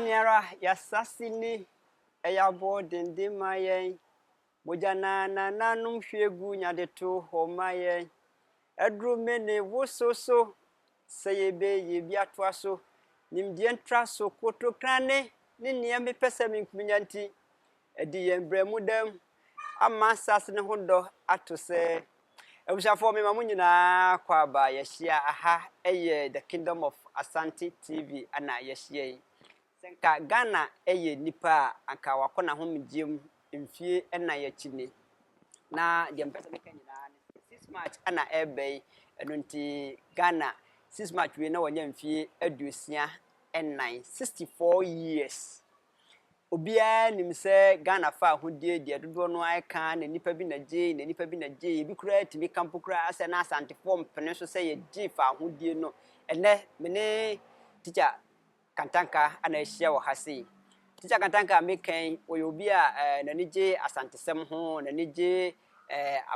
Aneara y'asase ni, ɛyɛ aboɔ denden ma yɛn. Mogya na nananom hwie gu nya de to hɔ ma yɛn. Aduru me ne wo so so, sɛ yɛbɛyɛ bi atoa so. Nimdeɛ ntraso, kotokrane ne nea mepɛ sɛ menkuminya nti, adi yɛn brɛ mu dɛm ama asase no ho dɔ ato sɛ. Abusuafoɔ mema mo nyinaa kɔ aba yɛahyia aha ɛyɛ The Kingdom of Asante TV ana yɛahyia yi. Sɛ nka Ghana ɛyɛ nipa a anka wakɔ n'ahomegyeɛ mu mfie ɛnan akyi ni. Na deɛ mpɛ sɛ meka nyinaa ne sɛ 6 March ana ɛreba yi, ɛno nti Ghana 6 March wei na wɔnya mfie 64, 64 years. Obiara nim sɛ Ghana fa ahodie deɛ dodoɔ no ara ka na nipa bi na gye na nipa bi na gye ebi koraa tumi ka mpo koraa sɛ na Asantefoɔ mpene so sɛ yɛgye fa ahodie no. Ɛnɛ me ne Tikya Kantanka ana ahyia wɔ ha sei. Tikya Kantanka a meka yi, wɔyɛ obi a n'ani gye Asantesɛm ho, n'ani gye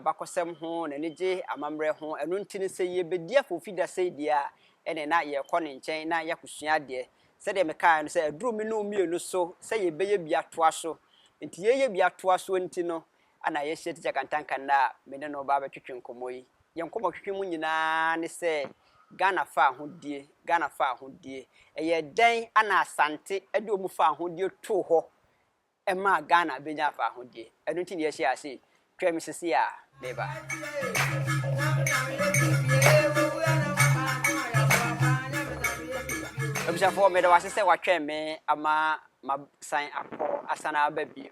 abakɔsɛm ho, n'ani gye amammerɛ ho. Ɛno nti no sɛ yɛbɛdi afofida sei deɛ a, ɛne na yɛkɔ ne nkyɛn na yɛakɔsua adeɛ. Sɛdeɛ mekaeɛ no sɛ aduru me ne wo mmienu so sɛ yɛbɛyɛ bi atoa so. Nti yɛyɛ bi atoa so nti no, ana yɛahyia Tikya Kantanka nnɛ a me ne no ba abɛtwetwe nkɔmmɔ yi. Yɛn nkɔmmɔtwetwe mu nyinaa ne sɛ Ghana fa ahodie, Ghana fa ahodie. Ɛyɛ dɛn ana Asante de wɔn fa ahodie too hɔ ɛmaa Ghana bɛnya fa ahodie? Ɛno nti na yɛahyia ase. Twɛn me sisi a meba. Abusuafoɔ, meda wo ase sɛ watwɛn me ama masan akɔ asan aba bio.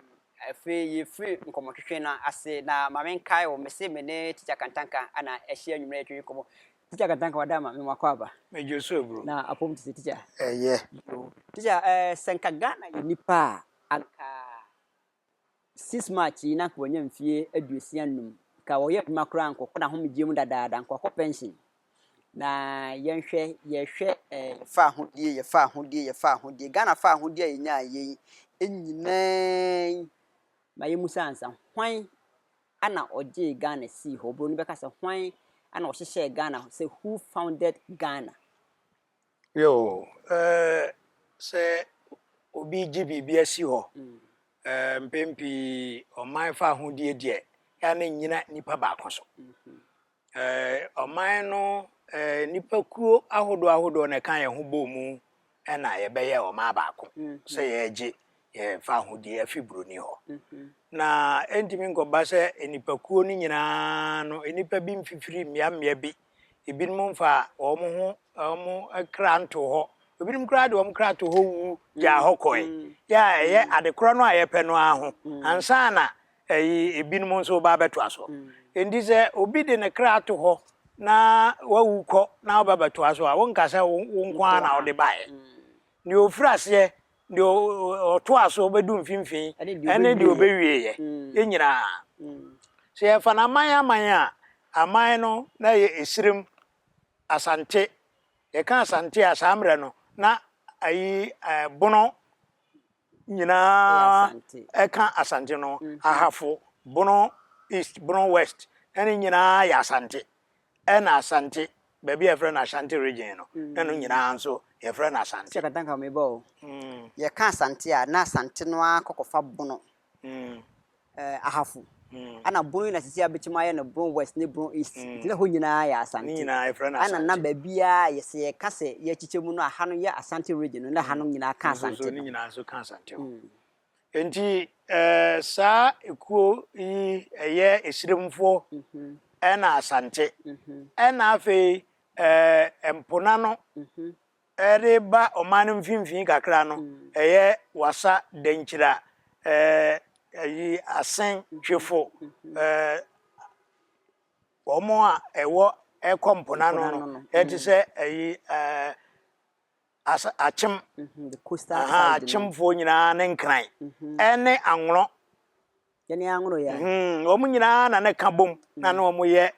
Afei yɛfiri nkɔmmɔtwetwe no ase na ma menkae wo, mese me ne Tikya Kantanka ana ahyia anwummerɛ yɛtwetwe nkɔmmɔ. Tikya Kantanka, wada ama me makɔ aba. Megye so aburo. Na apɔm te sɛ Tikya? Ɛyɛ. Tikya, sɛ nka Ghana yɛ nipa a, anka 6 March yi na anka wanya mfie 65. Nka wɔyɛ adwuma koraa nkɔkɔ n'ahomegyeɛ mu dadaada, nkɔkɔ pension. Na yɛnhwɛ, yɛhwɛ yɛfa ahodie, yɛfa ahodie, yɛfa ahodie. Ghana fa ahodie a yɛnyaa yɛn nyinaa yi, ma yɛmu sɛ ansa, hwan ana ɔgyee Ghana sii hɔ? Oburoni bɛka sɛ hwan ana ɔhyehyɛɛ Ghana, sɛ who founded Ghana? Yo, sɛ obi gye biribi asi hɔ, mpɛn pii ɔman fa ahodie deɛ, ya ne nyina nipa baako so. Ɔman no nipa kuo ahodoɔ ahodoɔ na ɛka yɛn ho bɔ mu ɛna yɛbɛyɛ ɔman baako sɛ yɛregye yɛfa ahodie afi buroni hɔ. Na ɛntumi nkɔba sɛ nipakuo no nyinaa no, nipa bi mfifiri mmeammea bi, ebinom mfa wɔn ho wɔn kra nto hɔ, ebinom koraa de wɔn kra to hɔ wu gyaa hɔ kɔe. Yɛ a ɛyɛ adekorɔ no a yɛpɛ no ara ho ansa na ɛyi ebinom nso ba abɛtoa so. Nti sɛ obi de ne kra to hɔ na wawu kɔ na ɔba bɛtoa so a, wonka sɛ wo nko ara na wode baeɛ. Deɛ ofiri aseɛ, deɛ ɔtoa so bɛdu mfimfini ɛne deɛ ɔbɛwieɛ yɛn nyinaa. Sɛ yɛfa no aman aman a, aman no na yɛ Esirim, Asante. Yɛka Asante a, saa mmerɛ no na ayi Bono nyinaa ɛka Asante no. Ahafo, Bono East, Bono West, ɛne nyinaa yɛ Asante. Ɛna Asante, baabi a yɛfrɛ no Ashanti Region no, na no nyinaa nso yɛfrɛ no Asante. Sɛ Kantanka meba o. Yɛka Asante a, na Asante no ara kɔkɔfa Bono, Ahafo. Ana Bono yi na sisi abɛkyɛm ayɛ no Bono West ne Bono East. Nti na hɔ nyinaa yɛ Asante. Ne nyinaa yɛfrɛ no Asante. Ana na baabiara yɛsɛ yɛka sɛ yɛkyekyɛ mu no, aha no yɛ Asante Region no, na ha no nyinaa ka Asante no. Ne nyinaa nso ka Asante ho. Nti saa ekuo yi ɛyɛ Esirimfoɔ ɛna Asante. Ɛna afei Mpona no ɛde ba ɔman no mfimfini kakra no, ɛyɛ Wasa, Dankyira, ɛyi Asen, Twefo, wɔn a ɛwɔ ɛkɔ Mpona no no, ɛte sɛ ɛyi Akyem, Akyemfoɔ nyinaa ne Nkran, ɛne Anworɔ. Yɛne Anworɔ yɛ. Wɔn nyinaa na ne ka bom na ne wɔn yɛ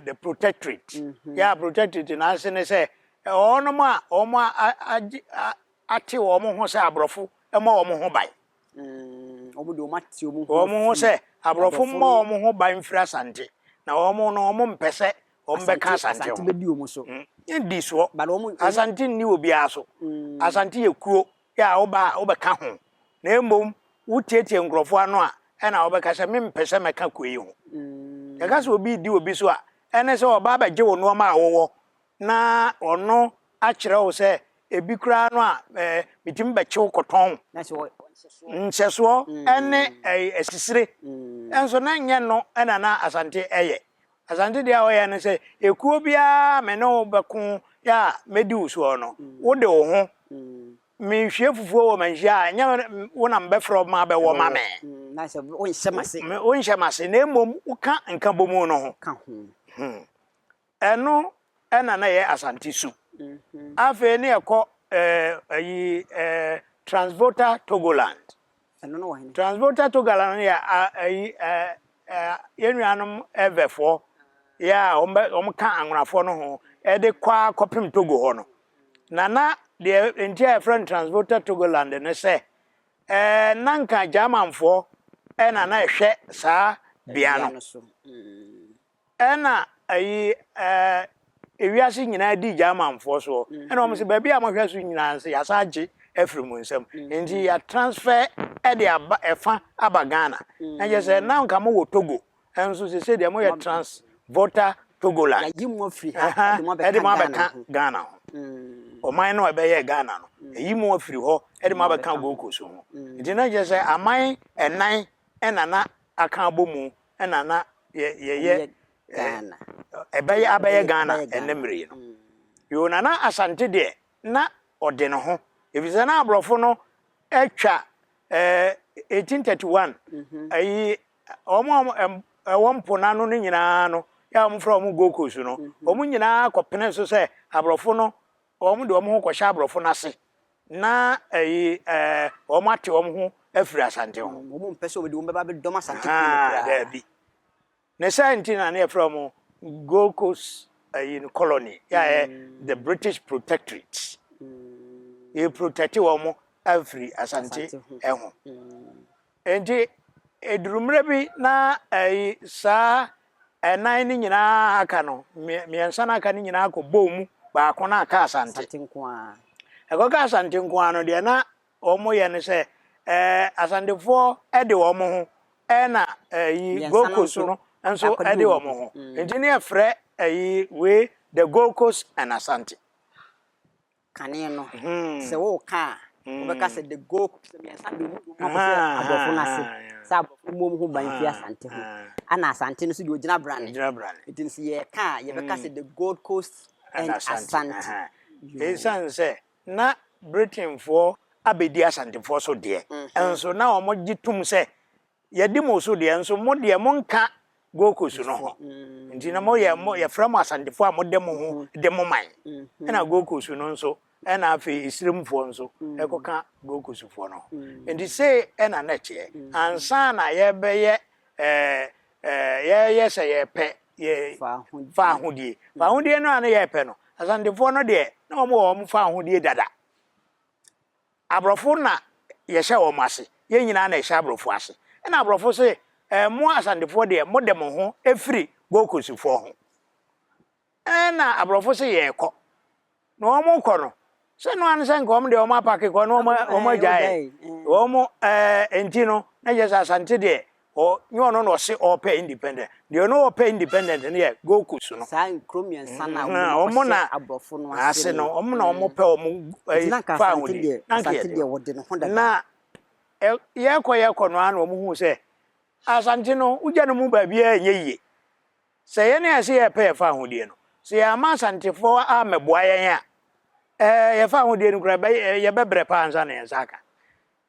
the protectorate. Yɛ a protectorate n'ase ne sɛ wɔnom a wɔn agye ate wɔn ho sɛ aborɔfo mmɔ wɔn ho ban. Wɔn de wɔn ate wɔn ho. Wɔn ho sɛ aborɔfo mmɔ wɔn ho ban mfiri Asante na wɔn no wɔn mpɛ sɛ wɔn bɛka Asante ho. Asante bɛdi wɔn so. Yɛndi soɔ. Asante nni obiara so. Asante yɛ kuo yɛ a woba a wobɛka ho. Na mmom wotietie nkurɔfoɔ ano a, ɛna wobɛka sɛ mempɛ sɛ mɛka kuo yi ho. Yɛka sɛ obi redi obi so a, ɛne sɛ ɔba abɛgye wo nnoɔma a wowɔ na ɔno akyerɛ wo sɛ ebi koraa no a metumi bɛkye wo kɔtɔn wo. Nhyɛsoɔ ne asisire nso na nyɛ no na na Asante yɛ. Asante deɛ a ɔyɛ ne sɛ ekuo biara me ne wo bɛko yɛ a mɛdi wo soɔ no, wode wo ho. Mehwie fufuo wɔ manhyia a, ɛnyɛ wo na mebɛfrɛ wo ma abɛwɔ ma me. Wonhyɛ m'ase na mmom woka nkabomu no ho. Ɛno na na ɛyɛ Asante su. Afei ne yɛkɔ ayi Transvolta Togoland. Transvolta Togoland no yɛ ayi yɛn nuanom Evefoɔ yɛ a wɔka Anwonafoɔ no ho de kɔ ara kɔpem Togo hɔ no. Na na deɛ nti a yɛfrɛ no Transvolta Togoland ne sɛ na nka Germanfoɔ na na ɛhwɛ saa bea no. Ɛna ayi ɛɛ ewiase nyinaa di Germanfoɔ soɔ. Ɛna wɔn sɛ baabi a mohwɛ so nyinaa nso yɛasan agye afiri mo nsam. Nti yɛ transfer ɛde aba ɛfa aba Ghana. Na kyerɛ sɛ na nka mowɔ Togo nso sese deɛ moyɛ trans Volta Togoland. Yɛayi mo afiri ha ɛde mo abɛka Ghana ho. Ɔman no a ɛbɛyɛɛ Ghana no, yɛayi mo afiri hɔ ɛde mo abɛka Gold Coast ho. Nti na kyerɛ sɛ aman ɛnan ɛna na aka abɔ mu ɛna na yɛyɛ ɛbɛyɛ abɛyɛ Ghana ɛnɛ mmerɛ yi no. Yoo na na Asante deɛ na ɔde ne ho efisɛ na aborɔfo no atwa ɛɛ 1831 ayi wɔn a ɛwɔ mpo n'ano no nyinaa no yɛ a wɔfrɛ wɔn Gold Coast no wɔn nyinaa kɔpene so sɛ aborɔfo no wɔn de wɔn ho kɔhyɛ aborɔfo no ase na ɛyi ɛɛ wɔn ate wɔn ho afiri Asante ho. Wɔn mpɛ sɛ wɔde wɔn bɛba abɛdɔm Asante kuro no koraa. Daabi. Ne saa nti na ne yɛfrɛ wɔn Gold Coast ɛyi no colony yɛ a yɛ the British Protectorate. Yɛ protect wɔn afiri Asante ho. Enti eduru mmerɛ bi na ɛyi saa ɛnan no nyinaa aka no, mmiɛnsa no aka no nyinaa kɔ bɔɔ mu baako na aka Asante. Asante nko ara. Ɛkɔka Asante nko ara no deɛ na wɔyɛ ne sɛ ɛɛ Asantefoɔ de wɔn ho ɛna ɛyi Gold Coast no nso de wɔn ho. Nti ne yɛfrɛ ɛyi wei the Gold Coast and Asante. Kane no, sɛ woreka a, wobɛka sɛ the Gold Coast mmiɛnsa de wɔn akɔhyɛ aborɔfo no ase sɛ aborɔfo no mmɔ wɔn ho ban mfiri Asante ho. Ɛna Asante no nso deɛ ɔgyina brane. Nti no sɛ yɛreka a, yɛbɛka sɛ the Gold Coast and Asante. Esiane sɛ na Britainfoɔ abɛdi Asantefoɔ so deɛ, nso na wɔgye tom sɛ Yɛadi mo so deɛ, nso mo deɛ monka Gold Coast no ho. Nti na moyɛ mo yɛfrɛ mo Asantefoɔ a mode mo ho de mo man. Ɛna Gold Coast no nso ɛna afei Esiremfoɔ nso ɛkɔka Gold Coastfoɔ no ho. Nti sei ɛna na ɛteɛ. Ansa na yɛbɛyɛ ɛɛ ɛɛ yɛyɛ sɛ yɛpɛ yɛ faahodie. Faahodie no a na yɛpɛ no, Asantefoɔ no deɛ na wɔn wɔ wɔn faahodie dada. Aborɔfo na yɛhyɛ wɔn ase, yɛn nyinaa na yɛhyɛ aborɔfo ase. Ɛna aborɔfo se, ɛɛ mo Asantefoɔ deɛ mode mo ho firi Gold Coastfoɔ ho. Ɛna aborɔfo se yɛrekɔ. Na wɔn rekɔ no, sɛ no ara ne sɛ nka wɔn deɛ wɔn apake kɔ na wɔn wɔn agyae. Wɔn ɛɛ nti no, na kyerɛ sɛ Asante deɛ Ɔ nyɛ ɔno na ɔse ɔɔpɛ independent. Deɛ ɔno ɔɔpɛ independent no yɛ Gold Coast no. Saa nkuro mmiɛnsa no a wɔn na wɔhyɛ aborɔfo no ase no. Wɔn na wɔn pɛ wɔn Nti na nka Asante deɛ Asante deɛ wɔde ne ho dada. Na yɛkɔ yɛkɔ no ara na wɔn huu sɛ Asante no wogya no mu baabiara nyɛ yie. Sɛ yɛn a yɛse yɛɛpɛ yɛn fahodie no, sɛ yɛamma Asantefoɔ ammɛboa yɛn a, ɛɛ yɛn fahodie no koraa yɛbɛbrɛ paa ansa na yɛn nsa aka.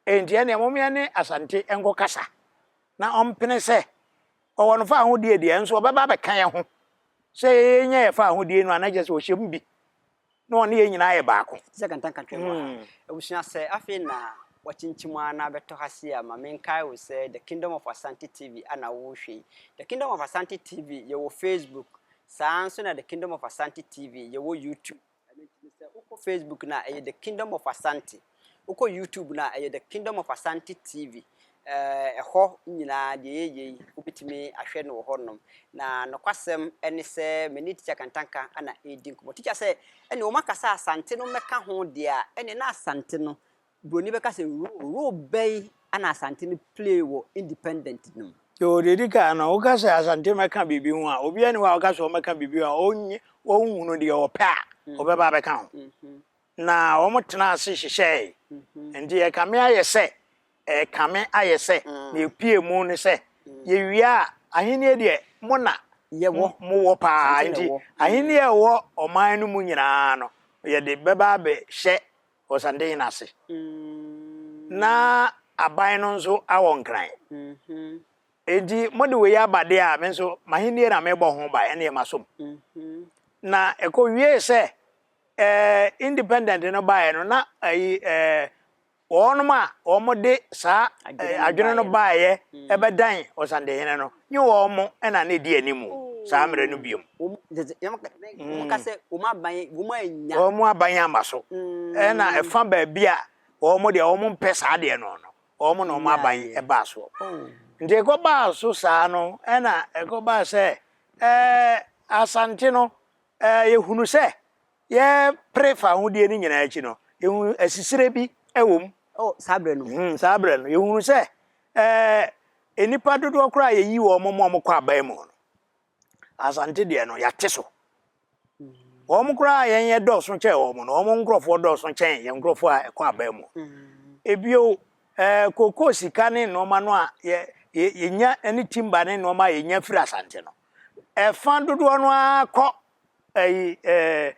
Enti ɛneɛ mom yɛne Asante nkɔkasa na ɔmpene sɛ ɔwɔ no faahodie deɛ nso ɔbɛba abɛka yɛn ho sɛ yɛnya yɛn faahodie no a na kyerɛ sɛ ɔhyɛ mu bi na ɔne yɛn nyinaa yɛ baako. Te sɛ kantanka twɛn wɔ ha. Abusua, sɛ afei na wakyinkyim ara na abɛtɔ ha sei a, ma menkae wo sɛ The Kingdom of Asante TV na worehwɛ yi. The Kingdom of Asante TV, yɛwɔ Facebook, saa ara nso na The Kingdom of Asante TV, yɛwɔ YouTube. Ɛno nti no sɛ wokɔ Facebook no a, ɛyɛ The Kingdom of Asante. Wokɔ YouTube no a, ɛyɛ The Kingdom of Asante TV. Ɛhɔ nyinaa deɛ yɛyɛ yi, wobɛtumi ahwɛ no wɔ hɔnom. Na nokwasɛm ne sɛ me ne Tikya Kantanka na ɛredi nkɔmmɔ. Tikya sɛ ɛne wɔn aka sɛ Asante no mmɛka ho deɛ a, ɛne na Asante no, Buroni bɛka sɛ role, role bɛn na Asante no play wɔ independent no mu? Yoo, deɛ ɛdi kan no, woka sɛ Asante mmɛka biribi ho a, obiara nni hɔ a woka sɛ ɔmmɛka biribi ho a ɔnyi, ɔnhunu deɛ ɔpɛ a ɔbɛba abɛka ho. Na wɔtenaa ase hyehyɛe. Nti ɛkame ayɛ sɛ Ɛrekame ayɛ sɛ nea epuee mu ne sɛ, yɛwie a, ahennie deɛ, mo na mowɔ pa ara, enti ahennie a ɛwɔ ɔman no mu nyinaa no, yɛde bɛba abɛhyɛ Ɔsantehene ase, na aban no nso awɔ nkran. Enti mode wei aba deɛ a, me nso m'ahennie na merebɔ ho ban, ɛnneɛ masom. Na ɛkɔwiee sɛ, independent no baeɛ no, na ayi, Wɔnom a wɔde saa adwene no baeɛ bɛdan Ɔsantehene no, nye wɔn na na ɛdi anim saa mmerɛ no biom. Wɔn aban amma so. Ɛna ɛfa baabi a wɔn deɛ wɔn mpɛ saa adeɛ no no, wɔn na wɔn aban baa soɔ. Nti ɛkɔbaa so saa no, ɛna ɛkɔbaa sɛ ɛɛ Asante no, ɛɛ yɛhunu sɛ Yɛpere fawohodie no nyinaa akyi no, yɛhunu asisire bi wɔ mu. Oh, saa berɛ no. Hmm, saa berɛ no, yɛhunu sɛ ɛɛ nnipa dodoɔ koraa a yɛyi wɔn ma wɔkɔ aban mu no, Asante deɛ no, yɛate so. Wɔn koraa a yɛn yɛ dɔɔso kyɛn wɔn no, wɔn nkurɔfoɔ dɔɔso kyɛn yɛn nkurɔfoɔ a ɛkɔ aban mu. Ebio, ɛɛ kookoo sika ne nneɛma no a yɛ yɛ yɛnya ne timba ne nneɛma a yɛnya firi Asante no, ɛfa dodoɔ no ara kɔ ɛyi ɛɛ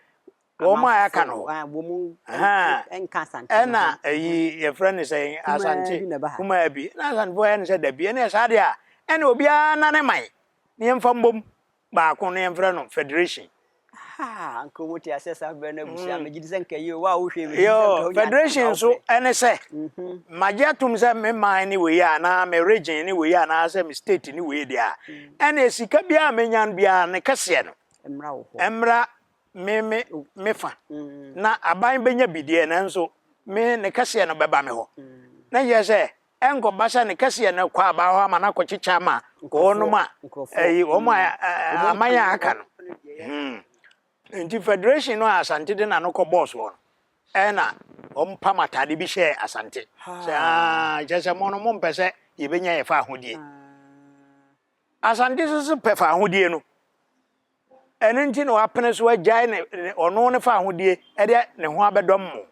wɔn a aka no ɛna ɛyi yɛfrɛ no sɛ asante kumaa bi na asantefoɔ yɛ no sɛ dabi ɛne saa deɛ a ɛne obiara na ne man ne yɛmfa mbom baako ne yɛmfrɛ no federation. Nka wɔn te aseɛ saa berɛ no abusua megye di sɛ nka yie wa a wohwɛ megye di sɛ nka federation nso ɛne sɛ magye atom sɛ me man ne wei a anaa me region ne wei a anaasɛ me state ne wei deɛ a ɛne sika biara menya no biara ne kɛseɛ no mmra wo hɔ. Ɛmmra me me me fa. Na aban bɛnya bi deɛ, nanso me ne kɛseɛ no bɛba me hɔ. Na kyerɛ sɛ, ɛnkɔba sɛ ne kɛseɛ no kɔ aban hɔ ama no akɔkyekyɛ ama wɔnom a ɛyi wɔn a aman a aka no. Hmm. Nti federation no a Asante de n'ano kɔbɔɔ soɔ no, ɛna wɔpam atade bi hyɛɛ Asante. Sɛ aa kyerɛ sɛ mo no mompɛ sɛ yɛbɛnya yɛn fa ahodie. Asante nso so pɛ fawohodie no. Ɛno nti na wapene so agyae ne, ne, ɔno ne fawohodie de ne ho abɛdɔm mo.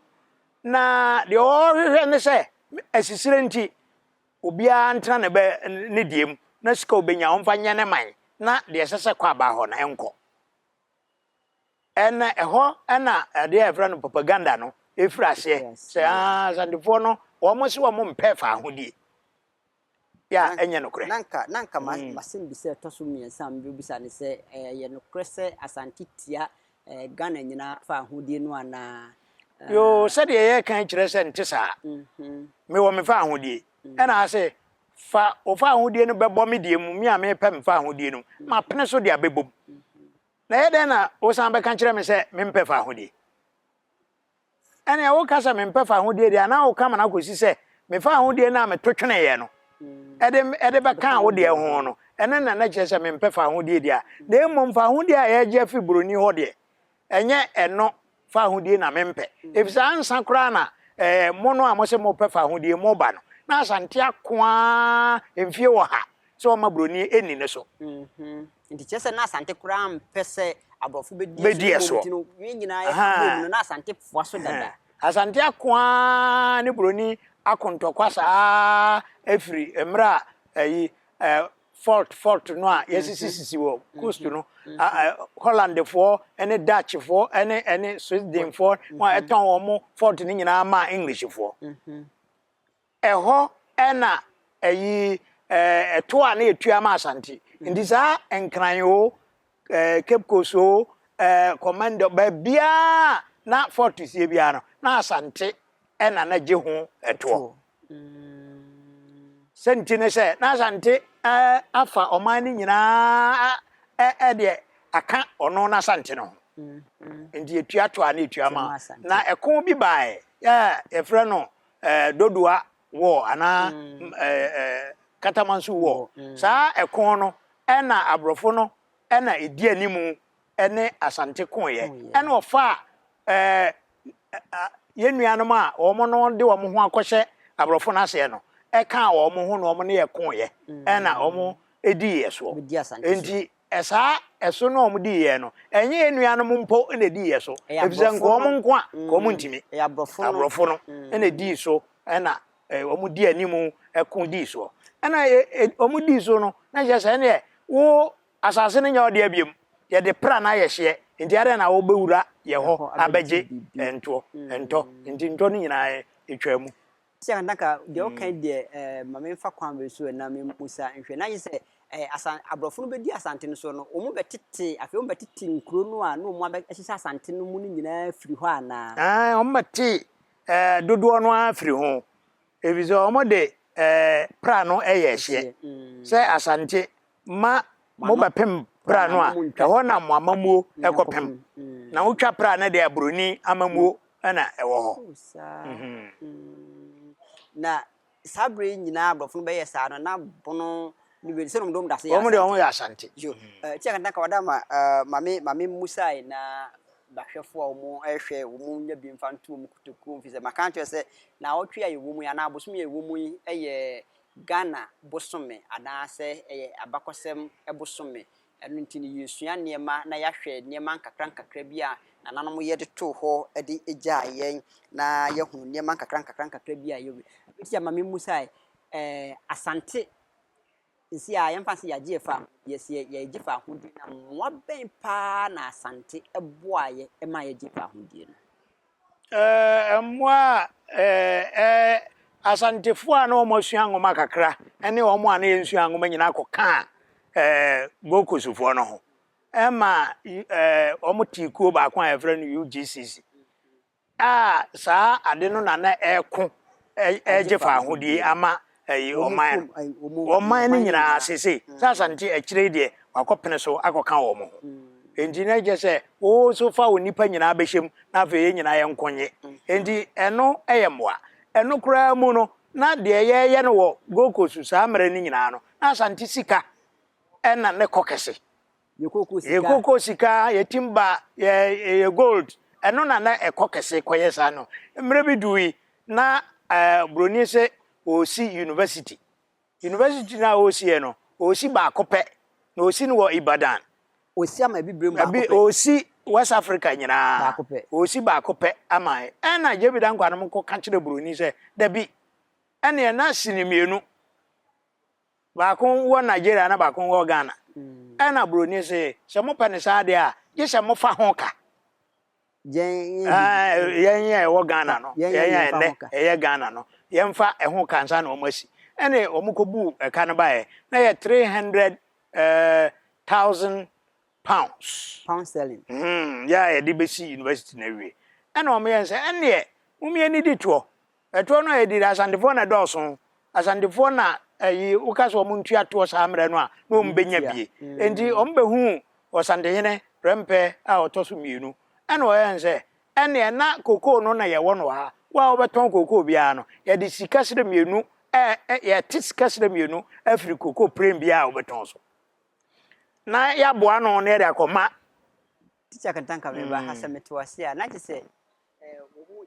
Na deɛ ɔrehwehwɛ ne sɛ, asisire nti, obiara ntena ne bɛ, ne deɛ mu, na sika ɔbɛnya ɔmfa nyɛ ne man, na deɛ ɛsɛ sɛ kɔ aba hɔ no, ɛnkɔ. Ɛna ɛhɔ na adeɛ a yɛfrɛ no propaganda no ɛfiri aseɛ, sɛ aa Asantefoɔ no, wɔn se wɔn mpɛ fawohodie. yɛ a ɛnyɛ nokorɛ. Na anka, na anka m'asɛmbisa a ɛtɔ so mmiɛnsa a mebɛbisa ne sɛ, ɛyɛ nokorɛ sɛ Asante tia Ghana nyinaa fa ahodie no anaa? Yoo, sɛdeɛ yɛreka yi kyerɛ sɛ nte saa. Mewɔ me fawohodie. Ɛna ase, fa wo fawohodie no bɛbɔ me deɛ mu, me a merepɛ me fawohodie no, mapene so de abɛbɔ mu. Na ɛyɛ dɛn na wosan bɛka kyerɛ me sɛ mempɛ fawohodie? Ɛnneɛ woka sɛ mempɛ fawohodie deɛ a, na woka ma no akɔsi sɛ me fawohodie no a meto tweneeɛ no de de bɛkaa wo deɛ ho no, ɛno na na kyerɛ sɛ mempɛ fawohodie deɛ a. Na mmom fawohodie a yɛregye afiri buroni hɔ deɛ, ɛnyɛ ɛno fawohodie na mempɛ. Ɛfiri sɛ ansa koraa na ɛɛ mo no a mose mopɛ fawohodie moreba no, na Asante ako ara mfie ɔha sɛ wɔmma buroni nni ne so. Nti kyerɛ sɛ na Asante koraa mpɛ sɛ aborɔfo bɛdi Bɛdi ɛsoɔ mmom ɛsoɔ. nti no yɛn nyinaa yɛka bom no na Asante foa so dada. Asante ako ara ne buroni ako ntɔkwa saa ara firi mmerɛ a ɛyi ɛ fort fort no a yɛasisisisi wɔ coast no a ɛ Hollandfoɔ ne Dutchfoɔ ne ɛne Swedenfoɔ wɔn a ɛtɔn wɔn fort no nyinaa maa Englishfoɔ. Ɛhɔ na ɛyi ɛtoɔ a na yɛtua ma Asante. Nti saa Nkran o, Cape Coast o, Komenda, baabiara na fort sie biara no, na Asante na na gye ho ɛtoɔ. Sɛ nti ne sɛ, na Asante afa ɔman no nyinaa deɛ aka ɔno n'Asante no ho. Nti yɛtua toɔ a na yɛtua ma. Na ɛko bi baeɛ a yɛfrɛ no Dodowa War anaa Katamanso War. Saa ɛko no na aborɔfo no na ɛdi animu ne Asante koeɛ. Ɛna ɔfaa yɛn nuanom a wɔn no de wɔn ho akɔhyɛ aborɔfo no aseɛ no kaa wɔn ho na wɔn ne yɛ koeɛ ɛna wɔn dii yɛ soɔ. Enti saa ɛso no a wɔn dii yɛ no, ɛnyɛ yɛn nuanom mpo na ɛdii yɛ so, ɛfiri sɛ nka wɔn nko a, nka wɔn ntumi. Aborɔfo no na ɛdii so ɛna wɔn di anim ko dii soɔ. Ɛna wɔn dii so no, na kyerɛ sɛ ɛneɛ wo asase no nyɛ wo dea biom, yɛde pra no ayɛ hyeɛ, nti adɛn na wobɛwura yɛ hɔ abɛgye ntoɔ, ntɔ, nti ntɔ no nyinaa ɛtwaa mu. Sɛ anka deɛ ɔka yi deɛ eh, ma memfa kwan wei so na memmusa nhwɛ. Na gye sɛ eh, asa, aborɔfo no bɛdi Asante no so no, wɔn bɛtete, afei wɔn bɛtete nkuro no a na wɔn abɛhyehyɛ Asante no mu no nyinaa firi hɔ anaa? Aane, wɔn bɛte eh, dodoɔ no ara firi ho, ɛfiri sɛ wɔn de eh, pra no yɛ hyeɛ, sɛ Asante ma mobɛpem pra no a, ɛhɔ na mo amammuo kɔpem. Na wotwa pra no deɛ a, buroni amammuo na ɛwɔ hɔ. Na saa berɛ yi nyinaa aborɔfo no bɛyɛ saa no, na bono ne wei sɛ wɔn da so yɛ Asante. Wɔn deɛ wɔn yɛ Asante. Yo, ti akanta wada ma mame mame musae na bahwɛfo a wɔn ɛhwɛ wɔn nya bi mfa nto wɔn kotokuo mfi sɛ maka akyerɛ sɛ na awɔtwe a yɛwɔ mu yi anaa abosom a yɛwɔ mu yi yɛ Ghana bosome anaasɛ ɛyɛ abakɔsɛm bosome. Ɛno nti no yɛresua nneɛma na yɛahwɛ nneɛma nkakra nkakra bi a nananom yɛ de too hɔ de gyaa yɛn na yɛahunu nneɛma nkakra nkakra nkakra bi a yɛwɔ. Ɛti ama memmusae, ɛɛ Asante nsi a yɛmfa sɛ yɛagye yɛfa yɛsɛ yɛgye fa ahodie na mmoa bɛn paa na Asante boa yɛ ma yɛgye fa ahodie no? Mmoa a Asantefoɔ a na wɔasua nwoma kakra ne wɔn a na yɛnsua nwoma nyinaa kɔkaa Gold Coastfoɔ no ho ma wɔtee kuo baako a yɛfrɛ no UGCC a saa ade no na na ɛreko regye fawohodie ama ɛyi ɔman no. Ɔman no nyinaa seesei sɛ Asante akyire yi deɛ wakɔpene so akɔka wɔn ho. Enti na kyerɛ sɛ wo nso fa wo nnipa nyinaa bɛhyɛ mu na afei yɛn nyinaa yɛnko nye. Enti ɛno yɛ mmoa. Ɛno koraa mu no na deɛ yɛreyɛ no wɔ Gold Coast saa mmerɛ no nyinaa no na Asante sika na ne kɔ kɛse. Yɛ kookoo sika. Yɛ kookoo sika, yɛ timba, yɛ yɛ gold, ɛno na na ɛkɔ kɛse kɔyɛ saa no. Mmerɛ bi dui na ɛɛ broni se ɔresi university. University no a ɔresiɛ no, ɔresi baako pɛ, na ɔresi no wɔ Ibadan. Ɔresi ama abibire mu baako pɛ. Ɔresi West Africa nyinaa. Baako pɛ. Ɔresi baako pɛ ama yɛn. Ɛna JB Danquah nom kɔka kyerɛɛ broni sɛ, dabi, ɛneɛ na si no mmienu. Baako wɔ Nigeria na baako wɔ Ghana. Ɛna broni se, sɛ mopɛ no saa deɛ a, gye sɛ mofa ho ka. Yɛn yɛn a ɛwɔ Ghana no, yɛn a ɛnɛ ɛyɛ Ghana no, yɛmfa ɛho ka ansa na wɔn asi. Ɛne wɔn kɔbuu ɛka no baeɛ, na ɛyɛ 300,000 pounds. Pound sterling. Yɛ a yɛde bɛsi university no awie. Ɛna wɔn yɛn sɛ, ɛnneɛ, mom yɛnnidi toɔ. Ɛtoɔ no a yɛdi no, Asantefoɔ na ɛdɔɔso. Asantefoɔ na ɛyi, woka sɛ wɔn ntua toɔ saa mmerɛ no a, na wɔn bɛnya bie. Enti wɔn bɛhuu Ɔsantehene Prɛmpɛ a ɔtɔ so mmienu. Ɛna ɔyɛɛ no sɛ, ɛnneɛ na kokoo no na yɛwɔ no wɔ ha. Wo a wobɛtɔn kokoo biara no, yɛde sika serɛ mmienu, ɛ, ɛ, yɛte sika serɛ mmienu afiri kokoo prɛm biara a wobɛtɔn so. Na yɛaboa ano na yɛde akɔma. Tikya Kantanka meba ha sɛ mete wo ase a, na kyerɛ sɛ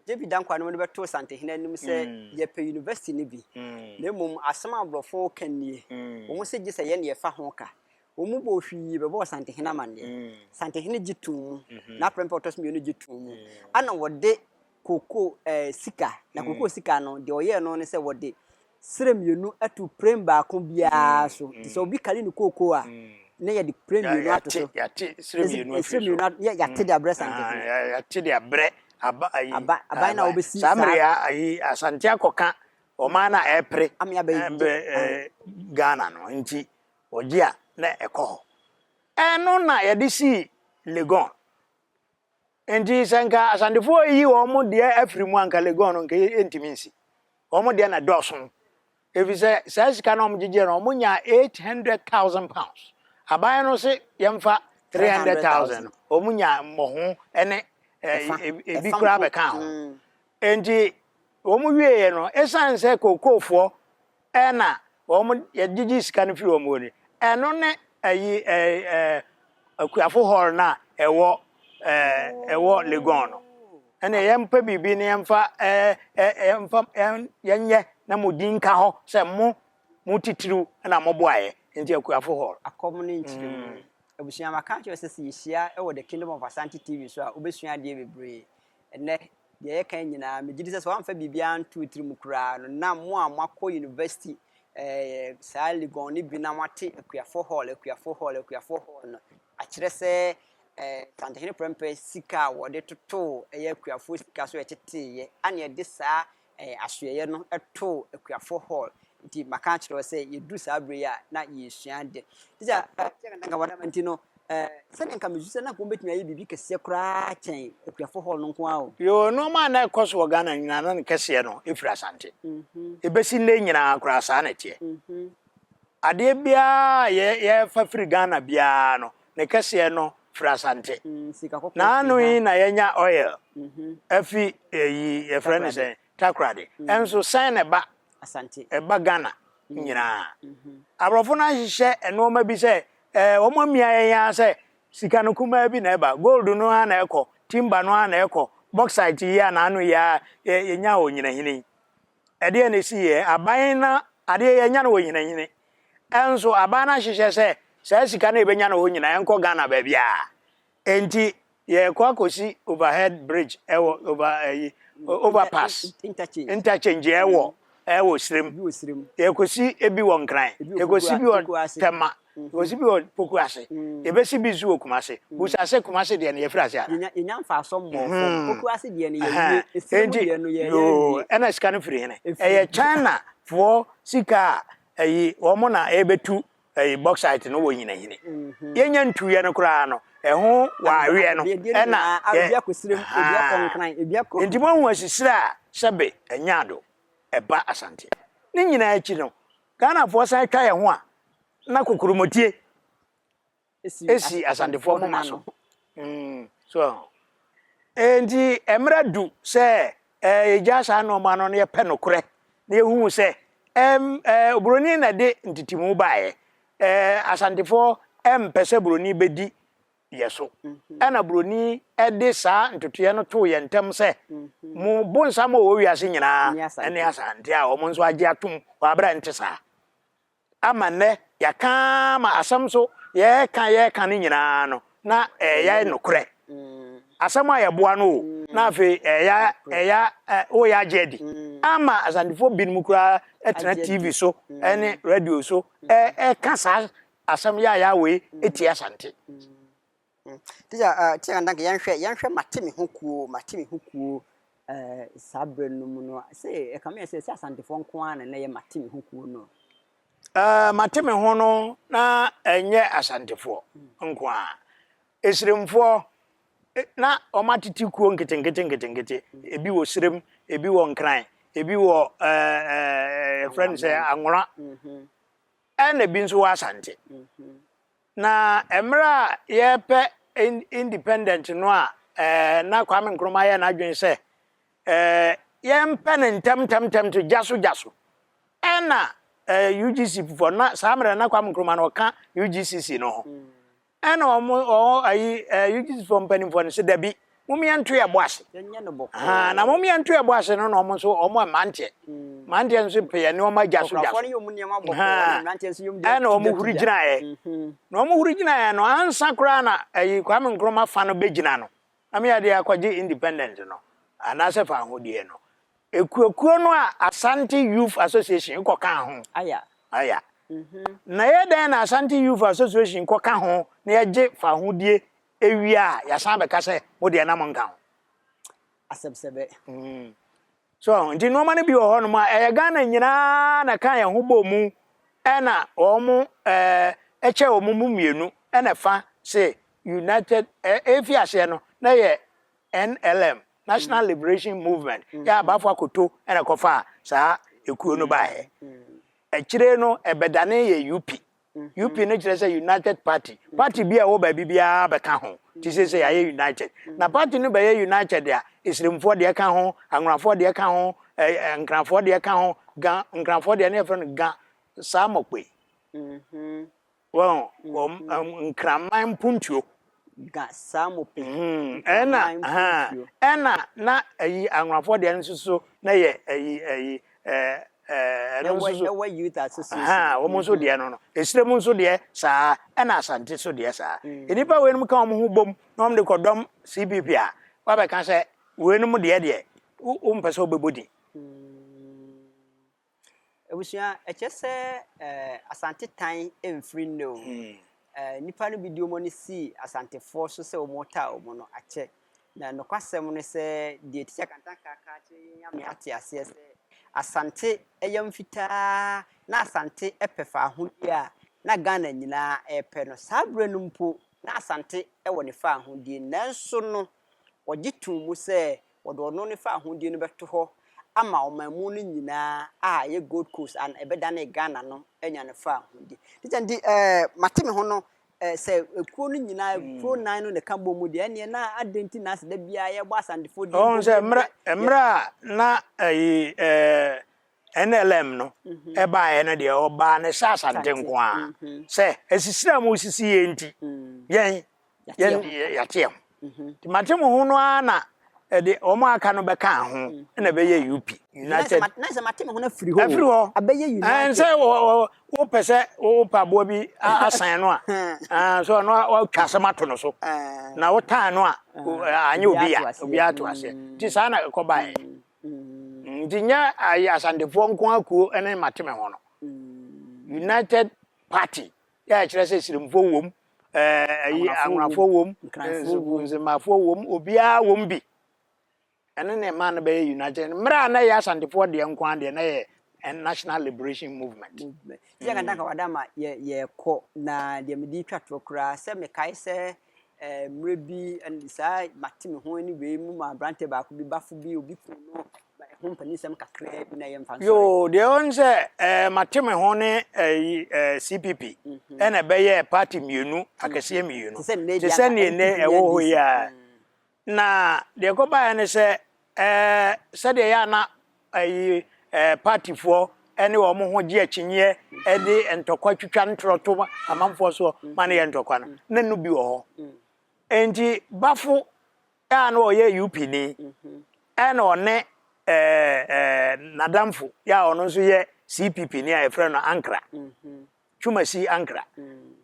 JB Danquah no de bɛtoo Santehene anim sɛ yɛpɛ university no bi, na mmom asɛm a aborɔfo reka nie, wɔn se gye sɛ yɛn na yɛfa ho ka. Wɔn bɔɔ hwii bɛbɔɔ Santehene amanneɛ. Santehene gye too mu, n'aprɛmpɛ a ɔtɔ so mmienu gye too mu. Ɛna wɔde kookoo ɛɛ sika, na kookoo sika no, deɛ wɔyɛɛ no ne sɛ wɔde serɛ mmienu to prem baako biara so. Nti sɛ obi kari ne kookoo a, na yɛde prem mmienu ato so. Yɛate serɛ mmienu afiri so. Serɛ mmienu ato, yɛate de abrɛ Santehene. Yɛate de abrɛ aba ayi. Aba, aban na wɔbɛsi saa. Saa mmerɛ yi ayi Asante akɔka ɔman no a ɛrepere Ghana no nti wɔgye a na ɛkɔ hɔ. Ɛno na yɛde sii Legon. Enti sɛ nka Asantefoɔ reyi wɔn deɛ afiri mu a, nka Legon no nka ɛntumi nsi. Wɔn deɛ na ɛdɔɔso. Ɛfiri sɛ saa sika no a wɔgyegyeɛ no, wɔnyaa £800,000. Aban no se yɛmfa 300,000 no, wɔnyaa mmɔho ne ebi koraa bɛkaa ho. Enti. Wɔn wieeɛ no, ɛsiane sɛ kookoofoɔ na wɔn yɛgyegye sika no firi wɔn hɔ no, ɛno ne ayi ɛɛ ɛɛ Akuafo Hall no a ɛwɔ ɛɛ ɛwɔ Legon no. Ɛnna yɛmpɛ biribi na yɛmfa ɛɛ ɛɛ yɛmfa yɛn yɛnyɛ na mo din nka hɔ sɛ mo mo titiriw na moboaeɛ nti Akuafo Hall. Akɔm ne nkyerɛmu. Abusua, maka akyerɛ wo sɛ sɛ yɛhyia wɔ The Kingdom of Asante TV so a, wobɛsua adeɛ bebree. Ɛnnɛ, deɛ yɛka yi nyinaa, megye di sɛ sɛ woamfa biribiara anto wo tirim koraa no, na mo a moakɔ university, eh, saa Legon no bi na moate Akuafo Hall, Akuafo Hall, Akuafo Hall no, akyerɛ sɛ eh, Santehene Prɛmpɛ sika a wɔde totoo ɛyɛ akuafoɔ sika so ɛteteeɛ, ana ɛde saa eh, asoɛeɛ no too Akuafo Hall. Nti maka akyerɛ wo sɛ yɛduru saa berɛ yi a na yɛresua ade. Tikya, eh, kyɛ nka nka nti no, Eh, sɛdeɛ nka mesu sɛ na nka wɔbɛtumi ayɛ biribi kɛseɛ koraa kyɛn Akuafo Hall no nko ara o. Yoo, nnoɔma a na ɛkɔ so wɔ Ghana nyinaa na ne kɛseɛ no firi Asante. Ɛbɛsi nnɛ nyinaa koraa saa na ɛteɛ. Adeɛ biara a yɛ yɛfa firi Ghana biara no, ne kɛseɛ no firi Asante. Sika kɔkɔɔ firi Naano ha. yi na yɛanya oil afi ɛyi yɛfrɛ no Takoradi. sɛn, Takoradi. Ɛnso sɛn na ɛba Asante. ɛba Ghana nyinaa. Aborɔfo no ahyehyɛ nnoɔma bi sɛ ɛɛ wɔn amia yɛn ara sɛ sika no kumaa bi na ɛba, gold no ara na ɛkɔ, timber no ara na ɛkɔ, bauxite yi a n'ano yi ara yɛ yɛnya wɔ Nyinahini yi. Ɛdeɛn na ɛsi yɛ? Aban no adeɛ yɛnya no wɔ Nyinahini. Ɛnso aban no ahyehyɛ sɛ saa sika no a yɛbɛnya no hɔ nyinaa ɛnkɔ Ghana baabiara. Enti yɛrekɔ akɔsi overhead bridge ɛwɔ over ɛyi overpass Interchange. interchange ɛwɔ ɛwɔ Sirem. Ebi wɔ Sirem. Yɛrekɔsi ebi wɔ Nkran. Ebi wɔ Yɛrekɔsi bi wɔ Poku ase. Tema. Yɛrekɔsi bi wɔ Poku ase. Yɛbɛsi bi nso wɔ Kumase. Busa sɛ Kumase deɛ no yɛfiri ase ana? Yɛnya yɛnya mfaso mmɔɔ fam. Poku ase deɛ no yɛwie. Sirem Enti deɛ no yɛyɛ yoo awie. ɛna sika no firi hene? Efiri. Ɛyɛ China foɔ sika a ɛyi wɔn na ɛrebɛtu ɛyi bauxite no wɔ nyinahini mhm. yɛnya ntuiɛ no koraa no ɛho wɔ aweɛ no ɛna yɛ nti moahu asisire a sɛbe ɛnyɛ ado ɛba Asante ne nyinaa akyi no Ghanafoɔ san twa yɛn ho a na kokuromɔtie esi Asantefoɔ moma so mm, so nti mmerɛ du sɛ yɛgya saa nnoɔma no na yɛpɛ nokorɛ na yɛhu sɛ oburoni na ɛde ntetimu baeɛ. Asantefoɔ mpɛ sɛ buroni bɛdi yɛ so. Ɛna buroni de saa ntotoeɛ no too yɛn ntam sɛ mo bonsam a ɔwɔ wiase nyinaa ne Asante a wɔn nso agye atom wɔ aberɛ a ɛnte saa. Ama nnɛ yɛaka ara ma asɛm nso yɛreka yɛreka no nyinaa no na ɛyɛ nokorɛ. Asɛm a yɛboa no o, na afei ɛyɛ ɛyɛ woyɛ agye adi. Ama Asantefoɔ binom koraa tena TV so ne radio so ɛka saa asɛm yaayaa wei tia Asante. Teacher, uh, teacher Kantanka, yɛnhwɛ, yɛnhwɛ mate me ho kuo, mate me ho kuo, uh, saa berɛ no mu no, sɛ ɛkame yɛ sɛ sɛ Asantefoɔ nko ara na na ɛyɛ mate me ho kuo no. Uh, mate me ho no na ɛnyɛ Asantefoɔ nko ara. Esiremfoɔ na wɔn atete kuo nketenkete nketenkete, ebi wɔ Sirem, ebi wɔ Nkran, ebi wɔ ɛɛ ɛɛ yɛfrɛ no sɛ Anwona, ɛna ebi nso wɔ Asante. Na mmerɛ a yɛrepɛ independent no a na Kwame Nkrumah ayɛ n'adwene sɛ yɛmpɛ no ntɛmntɛmntɛm to gya so gya so. Ɛna UGC foɔ na saa mmerɛ na Kwame Nkrumah no ɔka UGCC no ho. Ɛna wɔn wɔn ayi UGC foɔ mpanimfoɔ no sɛ dabi mom yɛnto yɛn bo ase. Yɛnyɛ no bɔkɔɔ. Ahaa, na mom yɛnto yɛn bo ase no na wɔn nso wɔn mmeranteɛ. Mmeranteɛ nso pɛ yɛn nneɛma gya so gya Nkɔkorafoɔ so. no yɛ wɔn nneɛma bɔkɔɔ na Ahaa, mmeranteɛ nso yɛ wɔn deɛ ɛna wɔn tugya huri tugya. gyinaeɛ. Na wɔn huri gyinaeɛ no, ansa koraa na ayi Kwame Nkrumah fa no bɛgyina no, na me adeɛ akɔgye independent no, anaasɛ fa ahodie no, ekuokuo no a Asante Youth Association kɔkaa ho. Aya. Aya. Na ɛyɛ dɛn na Asante Youth Association kɔka ho na yɛgye fa ahodie Ewie a, yɛasan abɛka sɛ, Mo deɛ na monka ho. Asɛm sɛ bɛ. So ahu? Nti nnoɔma no bi wɔ hɔnom a, ɛyɛ Ghana nyinaa na ɛka yɛn ho bɔɔ mu ɛna wɔn ɛɛ ɛkyɛ wɔn mu mmienu ɛna ɛfa se United ɛ efi aseɛ no na ɛyɛ NLM, National Liberation Movement, yɛ Abafo Akoto ɛna ɛkɔfaa saa ekuo no baeɛ. Akyire no ɛbɛdanee yɛ UP. UP no kyerɛ sɛ United Party. Party bi a ɛwɔ baabi biara bɛka ho. Nti seesei yɛayɛ United. Na party no bɛyɛ United a, Esremfoɔ deɛ ka ho, Anwonafoɔ deɛ ka ho, ɛɛ Nkranfoɔ deɛ ka ho, Ga, Nkranfoɔ deɛ ne yɛfrɛ no Ga Saamɔkpe. Wɔn, wɔn, Nkraman mpuntuo. Ga Saamɔkpe. Ɛna, ahaa, ɛna na ɛyi Anwonafoɔ deɛ no nso so na yɛ ɛyi, ɛyi, ɛɛ, ɛɛ, ɛno nso so. Ɛwɔ Youth Association. Ahaa, wɔn nso deɛ no no. Esire mu nso deɛ saa, ɛna Asante nso deɛ saa. Nnipa weinom ka wɔn ho bom na wɔn de kɔdɔm CPP a, wabɛka sɛ weinom deɛ deɛ, wo, wompɛ sɛ wobɛbɔ din. Abusua, ɛkyerɛ sɛ Asante tan mfiri nnɛ o. Nnipa no bi de wɔn ani sii Asantefoɔ so sɛ wɔretaa wɔn no, akyɛ. Na nokwasɛm ne sɛ, deɛ Tikya Kantanka ka akyerɛ yɛn ama yɛate aseɛ sɛ, Asante yam fitaa na Asante pɛ faahodie a na Ghana nyinaa repɛ no. Saa berɛ no mpo, na Asante wɔ ne faahodie, nanso no, wɔgye too mu sɛ wɔde ɔno ne faahodie no bɛto hɔ ama ɔman mu no nyinaa a ɛyɛ Gold Coast a ɛbɛdane Ghana no anya ne faahodie. Tikya nti mate me ho no sɛ ekuo no nyinaa ekuo nan no na ɛka bɔ mu deɛ ɛneɛ na adɛn nti na asɛ da biara yɛbɔ Asantefoɔ din Ɔhu sɛ mmerɛ mmerɛ a na ɛyi ɛɛ NLM no ɛbaeɛ no deɛ ɔbaa ne sɛ Asante nko ara sɛ asisire a mosisi yɛ nti yɛn yɛn yɛate yɛn ho nti mate mo ho no ara na ɛde wɔn a aka no bɛkaa ho na ɛbɛyɛ UP United na sɛ mate me ho no afiri hɔ afiri hɔ abɛyɛ United sɛ wopɛ sɛ wopɛ aboa bi asan no a so ɔno watwa asɛm ato no so na wotaa no a anyɛ obi ya obi ato aseɛ nti saa na ɛkɔbaeɛ nti nyɛ Asantefoɔ nko akuo ne mate me ho no United Party yɛ kyerɛ sɛ Siremfoɔ wom ɛyi Anwonafoɔ wom Nzemafoɔ wom obiara wom bi ɛno ne ɛma no bɛyɛ United mmerɛ a na ɛyɛ Asantefoɔ deɛ nko ara deɛ na yɛ National Liberation Movement. Sɛ Kantanka wada ma yɛkɔ na deɛ mede twa toɔ koraa sɛ mekae sɛ mmerɛ bi saa mate me ho ne wei mu ma aberanteɛ baako bi bafo bi obi kum no ho mpaninsɛm kakraa bi na yɛmfa nsɔre. Yoo deɛ ɔn sɛ mate me ho ne ɛyi CPP ɛna ɛbɛyɛ party mmienu akɛseɛ mmienu te sɛ neɛ nnɛ ɛwɔ hɔ yi a na deɛ ɛkɔbaeɛ ne sɛ sɛdeɛ ɛyɛ a na ɛyi partyfoɔ ɛne wɔn ho gye akyinyeɛ ɛde ntɔkwa twitwa ntorɔ to amanfoɔ soɔ ma no yɛ ntɔkwa no na no bi wɔ hɔ enti bafo a na ɔyɛ UP ni ɛna ɔne n'adamfo yɛ a ɔno nso yɛ CPP ni a yɛfrɛ no Ankra Twumasi Ankra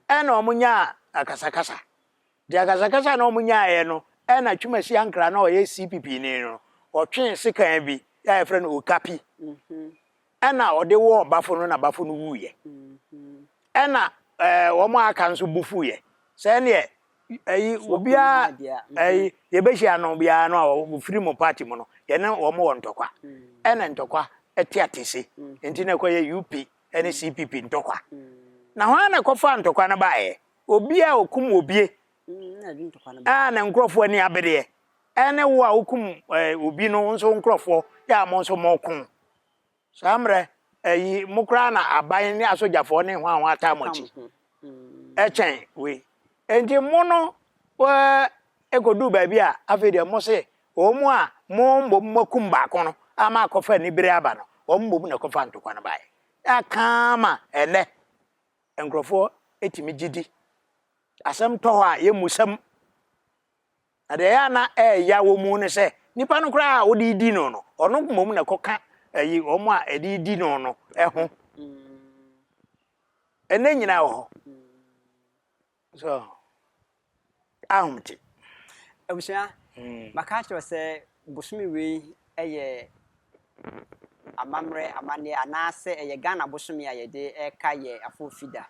ɛna wɔn nyaa akasakasa deɛ akasakasa na wɔn nyaeɛ no ɛna Twumasi Ankra na ɔyɛ CPP ni no ɔtwee sekan bi yɛ a yɛfrɛ no Okapi ɛna ɔde wɔɔ bafo no na bafo no wuiɛ ɛna wɔn a aka nso bu fuiɛ sɛ ɛneɛ ɛyi obiara ɛyi yɛbɛhyia no biara no a wɔfiri mo party mu no yɛne wɔn wɔ ntɔkwa ɛna ntɔkwa ɛte atese nti na ɛkɔyɛ UP ɛne CPP ntɔkwa na hwan na ɛkɔfa ntɔkwa no baeɛ obi a okum obie a ne nkurɔfoɔ ani abereɛ ɛne wo a wokum obi no nso nkurɔfoɔ yɛ a mo nso mo ko saa mmerɛ ɛyi mo koraa na aban ne asogyafoɔ ne hwan hwan ataa mo akyi ɛkyɛn wei nti mo no ɛkɔduu baabi a afei deɛ mo se wɔn mu a mo mmom moakum baako no ama akɔfa anibere aba no wɔn mmom na ɛkɔfa ntɔkwa no baeɛ aka ma ɛnɛ nkurɔfoɔ ɛtumi gye di asɛm tɔ hɔ a yɛmmu sɛm na deɛ ɛyɛ a na ɛɛya wɔ mu ne sɛ nipa no koraa a wode di no no ɔno mmom na ɛkɔka ɛyi wɔn a ɛde di no no ɛho ɛnɛ nyinaa wɔ hɔ so ahomte. Abusua, maka akyerɛ sɛ bosome wei yɛ amammerɛ amanneɛ anaasɛ ɛyɛ Ghana bosome a yɛde ɛka yɛ afofida.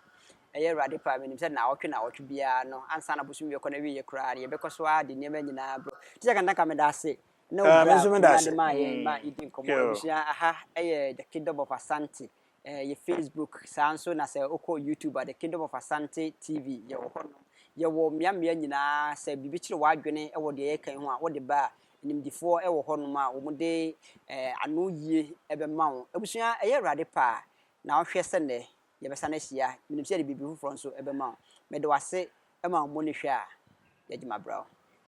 Ɛyɛ Awurade pa menim sɛ naawɔtwe naawɔtwe biara no ansa na bosome wei kɔ na wieɛ koraa no yɛbɛkɔ so ara de nneɛma nyinaa brɛ. Tikya Kantanka meda ase na Me nso meda ase. de maa yɛn ma yɛdi nkɔmmɔ. Abusua aha ɛyɛ The Kingdom of Asante yɛ Facebook saa nso na sɛ wokɔ YouTube a The Kingdom of Asante TV yɛwɔ hɔnom. Yɛwɔ mmeammea nyinaa sɛ biribi kyerɛ w'adwene wɔ deɛ yɛka yi ho a wode ba a nimdifoɔ wɔ hɔnom a wɔde ano yie bɛma wo. Abusua ɛyɛ Awurade pa a na wohwɛ sɛ nnɛ yɛbɛsan ahyia. Menim sɛ yɛde biribi foforɔ nso bɛma wo. Mede w'ase ma wo mmɔ ne hwɛ a yɛgye mabrɛ wo.